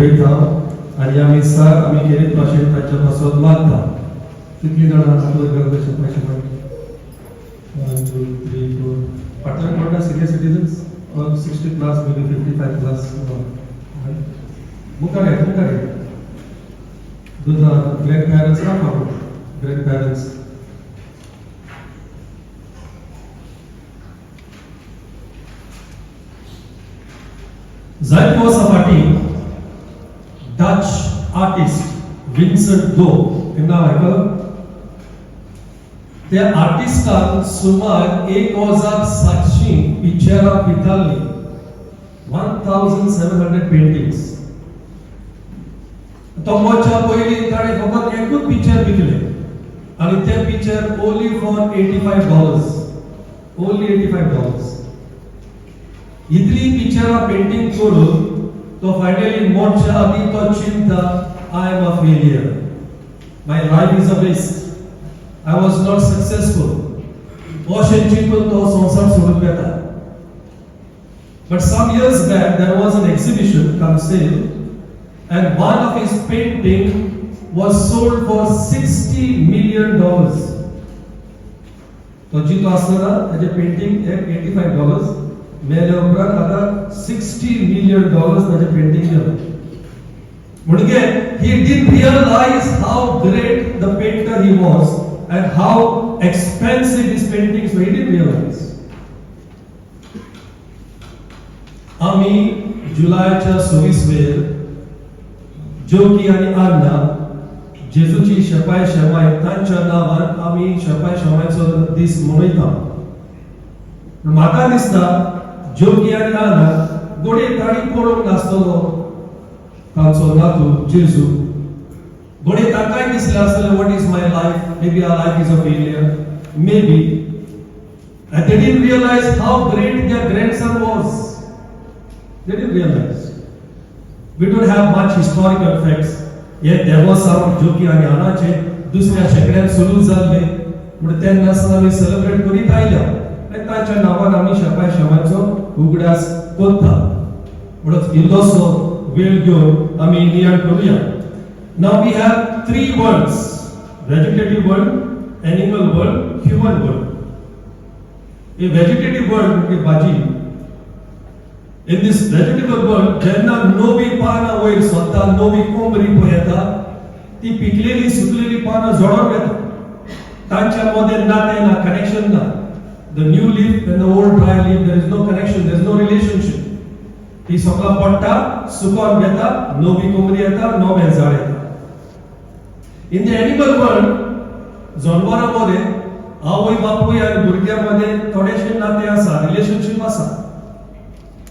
भेटयता आनी आमी सार आमी खेरीत भाशेन तांच्या पासत मागता. कितलीं जाणां आसतलो गरज शेपाय शेमाय? 1, 2, 3, 4. फाटल्यान कोण senior citizens or 60+, maybe 55+? मुखार येत, मुखार येत. Those are grandparents, come forward. Grandparents. जायते वर्सां फाटीं डच आर्टिस्ट विन्संट गो हें नांव आयकलां? त्या आर्टिस्टान सुमार 1700 पिक्चरां पितारलीं, 1700 पेंटिंग्स. तो मरच्या पयलीं ताणें फकत एकूच पिक्चर विकलें आनी तें picture only for $85, only $85. इतली पिक्चरां पेंटींग करून तो फायनली मरच्या आदीं तो चिंता, I am a failure, my life is a waste, I was not successful, अशें चिंतून तो संवसार सोडून वेता. But some years back, there was an exhibition cum sale, and one of his painting was sold for $60 million. तो जितो आसतना ताजें पेंटींग एक $85, मेले उपरांत आतां $60 मिलियन ताजें पेंटींग गेलें. म्हणजे he didn't realize how great the painter he was and how expensive his paintings were. He didn't realize. आमी जुलयाच्या 26 वेर जोकी आनी आन्ना जेजूची शेपाय शेमाय तांच्या नांवान आमी शेपाय शेमायचो दीस मनयता. पूण म्हाका दिसता जोकी आनी आन्ना घडये तांणी पळोवंक नासतलो तांचो नातू जेजू. घडये तांकांय दिसलें आसतलें, what is my life? Maybe our life is a failure, maybe. And they didn't realize how great their grandson was. They didn't realize. We don't have much historical facts. हे देवोसांव जोकी आनी आनाचे दुसऱ्या शेंकड्यान सुरू जाल्ले, म्हणून तेन्ना सावन आमी सेलिब्रेट करीत आयल्या आनी तांच्या नांवान आमी शेपाय शेमाचो उगडास करता. म्हणून इल्लोसो वेळ घेवन आमी नियाळ करुया. Now we have three worlds: vegetative world, animal world, human world. A vegetative world म्हणजे भाजी. In this vegetable world, जेन्ना नवी पानां वयर सरता, नवी कोमरी पळय येता, ती पिकलेली सुकलेली पानां झडोन वेता. तांच्या मदें नातें ना, कनेक्शन ना. The new leaf and the old dry leaf, there is no connection, there is no relationship. ती सगळा पडटा, सुकोन वेता, नवी कोमरी येता, नवें झाड येता. In the animal world, जनावरां मध्ये आवय बापूय आनी भुरग्यां मदें थोडेशें नातें आसा, रिलेशनशीप आसा.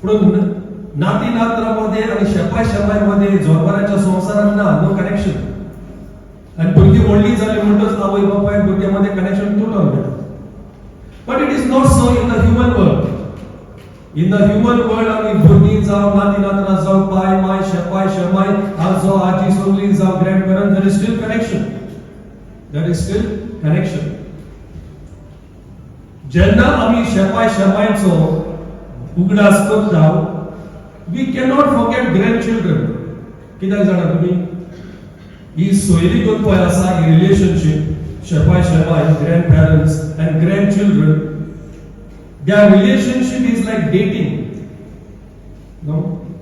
पूण नाती नात्रां मध्ये आनी शेपाय शेमाय मध्ये जनावरांच्या संवसारात ना, नो कनेक्शन. आनी भुरगीं व्हडलीं जालीं म्हणटच आवय बापाय भुरग्यां मदें कनेक्शन तुटोन वता. But it is not so in the human world. In the human world, आमी भुरगीं जावं, नाती नात्रां जावं, पाय माय, शेपाय शेमाय, आजो आजी सगळीं जावं, grand parent, there is still connection, there is still connection. जेन्ना आमी शेपाय शेमायचो उगडास करता, we cannot forget grand children. कित्याक जाणा तुमी? ही सोयरीगत पळय आसा, ही relationship, शेपाय शेमाय, grand parents and grand children, their relationship is like dating. No?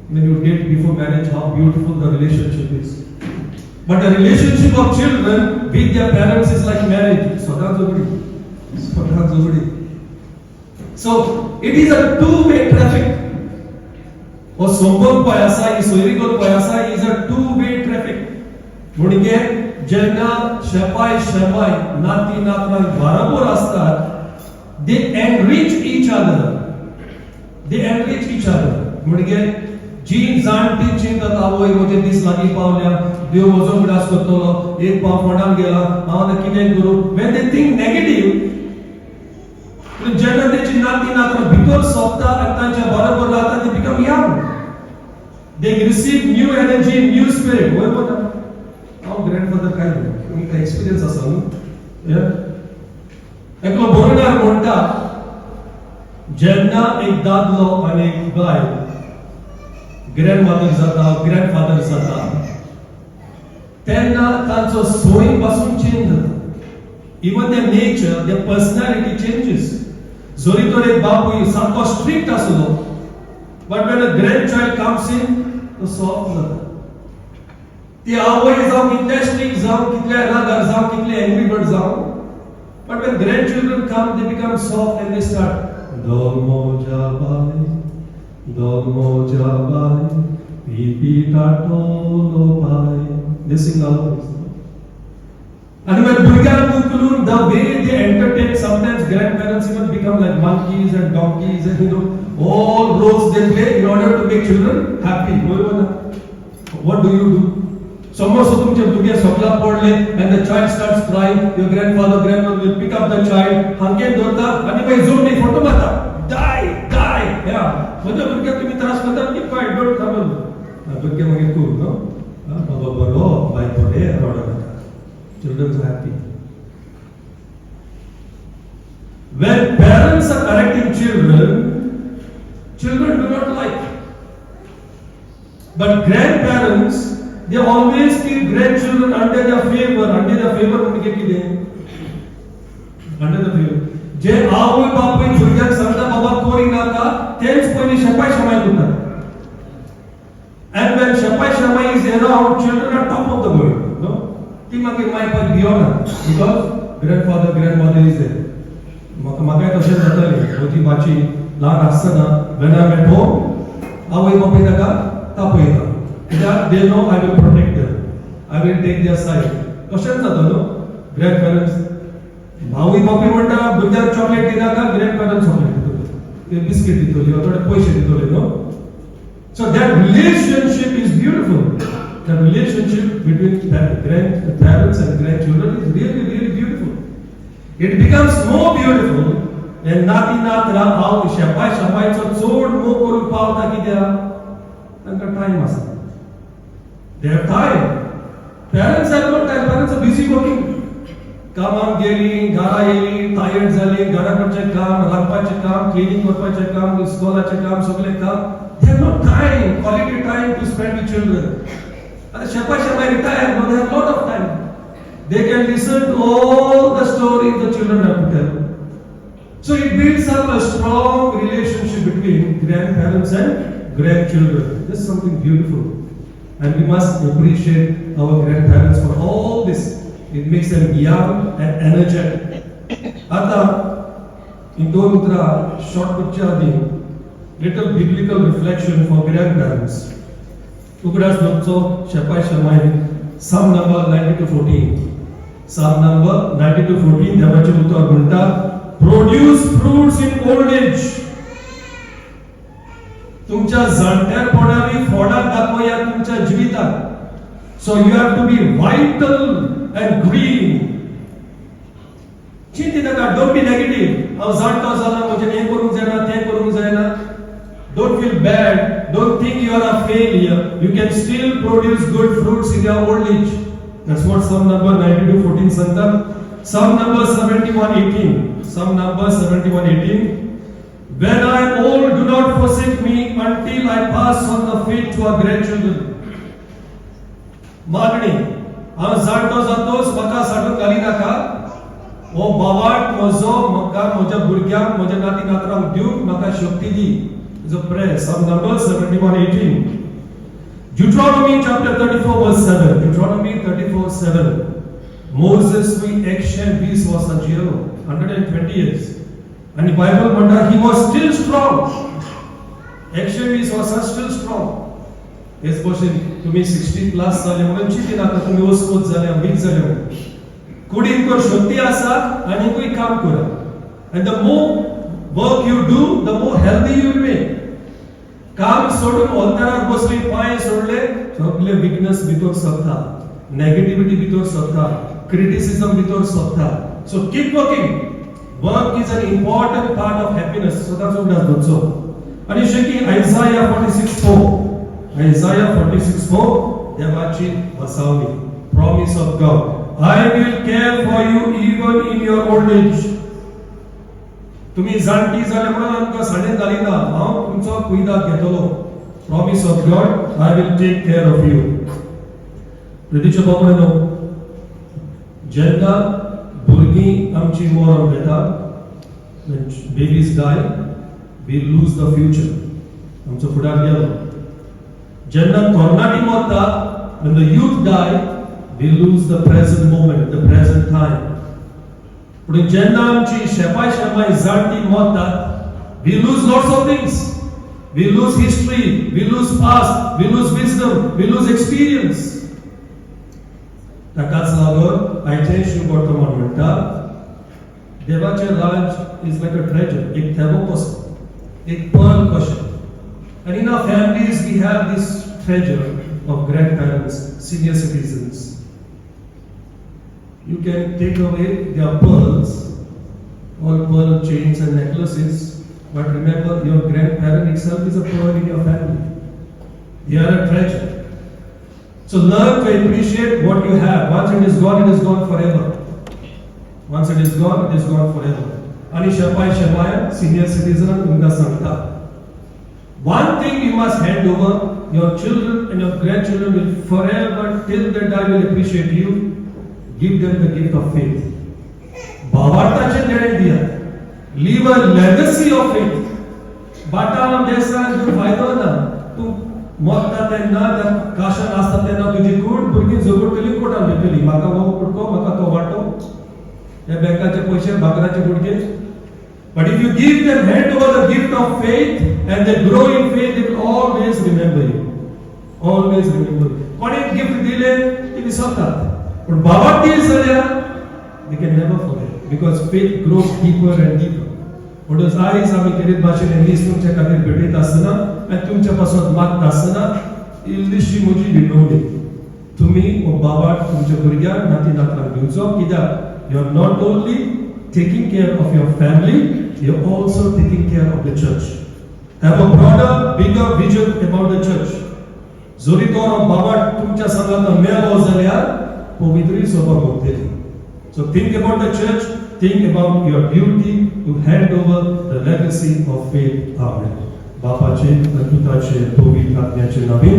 When you date before marriage, how beautiful the relationship is. But the relationship of children with their parents is like marriage. सदां झगडी. सदां झगडी. So it is a two-way traffic. हो संबंद पळय आसा, ही सोयरीगत पळय आसा, is a two-way traffic. म्हणजे जेन्ना शेपाय शेमाय नाती नातरां बरोबर आसतात, they enrich each other, they enrich each other. म्हणजे जी जाणटी चिंतत, आवय म्हजे दीस लागीं पावल्या, देव म्हजो उगडास करतलो, एक पाव फोंडान गेला, हांव आतां कितें करूं, when they think negative, पूण जेन्ना तेची नाती नातरां भितर सोदता आनी तांच्या बरोबर रावता, they become young, they receive new energy, new spirit. वयर वता. हांव ग्रँडफादर काय तुमकां एक्सपिरियन्स आसा न्हू? Yeah? एकलो बरोवणार म्हणटा, जेन्ना एक दादलो आनी एक बायल ग्रँड मदर जाता, ग्रँड फादर जाता. तांचो सोय पासून चेंज जाता. Even their nature, their personality changes. जरी तर एक बापूय सामको स्ट्रिक्ट आसलो, but when a grandchild comes in, तो सॉफ्ट जाता. ती आवय जावं कितले स्ट्रिक्ट जावं, कितले रागार जावं, कितले एंग्री बर्ड जावं, but when grandchildren come, they become soft and they start, "धोल बाय, धोल बाय, पिपी टाटोलो पाय." They sing lullabies. And when भुरग्यांक उखलून, the way they entertain, sometimes grandparents even become like monkeys and donkeys and all roles they play in order to make children happy. बरोबर ना? What do you do? समज तुमचे भुरगे सकला पडले and the child starts crying, your grandfather, grandmother will pick up the child, हांगेन धरता आनी मागीर जोडणी फोटो मारता, "Die, die." या म्हज्या भुरग्याक तुमी त्रास करता. Keep quiet, don't trouble. भुरगे मागीर कूल, नो, बाबा बरो, बाय बरे, रडो नाका. Children are happy. When parents are correcting children, children do not like. But grandparents, they always keep grandchildren under their favor. Under their favor म्हणजे कितें? Under the favor. जे आवय बापूय भुरग्यांक सांगता, "बाबा, करी नाका," तेच पयलीं शेपाय शमाय करतात. And when शेपाय शमाय is around, children are top of the world. No? ती मागीर माय पाय भियोना because grandfather, grandmother is there. म्हाका म्हाकाय तशेंच जातालें. म्हजी भाची ल्हान आसतना, when I at home, आवय बापूय ताका तापयता कित्याक they know I will protect them, I will take their side. तशेंच जाता न्हू? ग्रँड पेरंट्स, आवय बापूय म्हणटा, "भुरग्यांक चॉकलेट दिनाका." ग्रँड पेरंट्स चॉकलेट दितले, ते बिस्कीट दितली वा थोडे पयशे दितले, न्हू? So that relationship is beautiful. The relationship between grandparents and grandchildren is really, really beautiful. It becomes more beautiful when नाती नातरां हांव शेपाय शेपायचो चड मोग करूंक पावता, कित्याक तांकां टायम आसा. They have time. Parents have no time. Parents are busy working. कामाक गेली, घरा येयली, टायर्ड जाली, घरा कडचें काम, रांदपाचें काम, क्लिनींग करपाचें काम, इस्कॉलाचें काम, सगळें काम. They have no time, quality time to spend with children. आतां शेपा शेपाय retired, but they have lot of time. They can listen to all the stories the children have to tell. So it builds up a strong relationship between grandparents and grandchildren. This is something beautiful. And we must appreciate our grandparents for all this. It makes them young and energetic. आता ही दोन उतरां short करच्या आदी, little biblical reflection for grandparents. उगडास दवरचो शेपाय शमाय, Psalm number 92:14. Psalm number 92:14, देवाचें उतर म्हणटा, "Produce fruits in old age." तुमच्या जाणटेपणारी फळां दाखोवया तुमच्या जिविताक. So you have to be vital and green. चिंती नाका. Don't be negative. हांव जाणटो जाला, म्हजें हें करूंक जायना, तें करूंक जायना. Don't feel bad. Don't think you are a failure. You can still produce good fruits in your old age. That's what Psalm number 92:14 सांगता. Psalm number 71:18. Psalm number 71:18. "When I am old, do not forsake me until I pass on the faith to our grandchildren." मागणी, हांव जाणटो जातोच म्हाका सांडून घाली नाका. हो बावाट म्हजो म्हाका म्हज्या भुरग्यांक, म्हज्या नाती नातरांक दिवंक म्हाका शक्ती दी. Is a prayer. Psalm number 71:18. Deuteronomy chapter 34 verse 7. Deuteronomy 34:7. Moses 120 वर्सां जियेलो, 120 years. आणि बायबल म्हणटा, he was still strong. 120 वर्सां स्टील स्ट्रॉंग. हेच भशेन तुमी 60 प्लस जाले म्हणून चिंती नाका तुमी ओसकोत जाले, वीक जाले म्हणून. कुडीन तर शक्ती आसा आनीकूय काम करा. And the more work you do, the more healthy you will be. काम सोडून ऑल्तारार बसली, पांय सोडले, सगळे विकनेस भितर सरता, नेगेटिव्हिटी भितर सरता, क्रिटिसिझम भितर सरता. So keep working. Work is an important part of happiness. सदांच उगडास दवरचो. आनी शेकी Isaiah 46:4, Isaiah 46:4, देवाची वसावणी, promise of God: "I will care for you even in your old age." तुम्ही जाणटी जाले म्हणून आमकां सांडून घालिना, हांव तुमचो कुयदाद घेतलो. Promise of God: I will take care of you. प्रितीच्या बाबांनो. जेन्ना भुरगीं आमची मरण येता, babies die, we lose the future. आमचो फुडार गेलो. जेन्ना तरणाटी मरता, when the youth die, we lose the present moment, the present time. पूण जेन्ना आमची शेपाय शेपाय जाणटी मरतात, we lose lots of things. We lose history, we lose past, we lose wisdom, we lose experience. ताकाच लागून आयचें शुभवर्तमान म्हणटा, देवाचें राज is like a treasure, एक थेवो कसो, एक पर्ल कशें. And in our families, we have this treasure of grandparents, senior citizens. You can take away their pearls, all pearl chains and necklaces, but remember, your grandparent itself is a pearl in your family. They are a treasure. So learn to appreciate what you have. Once it is gone, it is gone forever. Once it is gone, it is gone forever. आणि शेपाय शेमाय senior citizen तुमकां सांगता, one thing you must hand over, your children and your grandchildren will forever, till they die, will appreciate you. Give them the gift of faith. भावार्थाचें देणें दियात. Leave a legacy of faith. बाटा बेसार फायदो ना. तूं मरता तेन्ना, त्या काशान आसता तेन्ना, तुजी कूड भुरगीं झगडटली, कोटान वयतली, म्हाका हो कुडको, म्हाका तो वांटो, हे बँकाचे पयशे, भांगराचे कुडके. But if you give them, hand over the gift of faith and they grow in faith, they will always remember you. Always remember you. कोणी गिफ्ट दिले ते विसरतात, पण बाबा दिल जाल्यार they can never forget, because faith grows deeper and deeper. म्हणून आयज आमी खेरीत भाशेन हे मीस तुमच्या खातीर भेटयता आसतना आनी तुमच्या पासून मागता आसतना, इल्लीशी म्हजी विनवणी, तुमी हो बाबा तुमच्या भुरग्यांक, नाती नातरांक दिवचो, कित्याक you are not only taking care of your family, you are also taking care of the church. Have a broader, bigger vision about the church. जरी तो बाबा तुमच्या संगात मेलो जाल्यार पवित्री सभा भोगतली. So think about the church, think about your duty to hand over the legacy of faith. Amen. बापाचे, पुताचे, पवित्र आत्म्याचे नावे.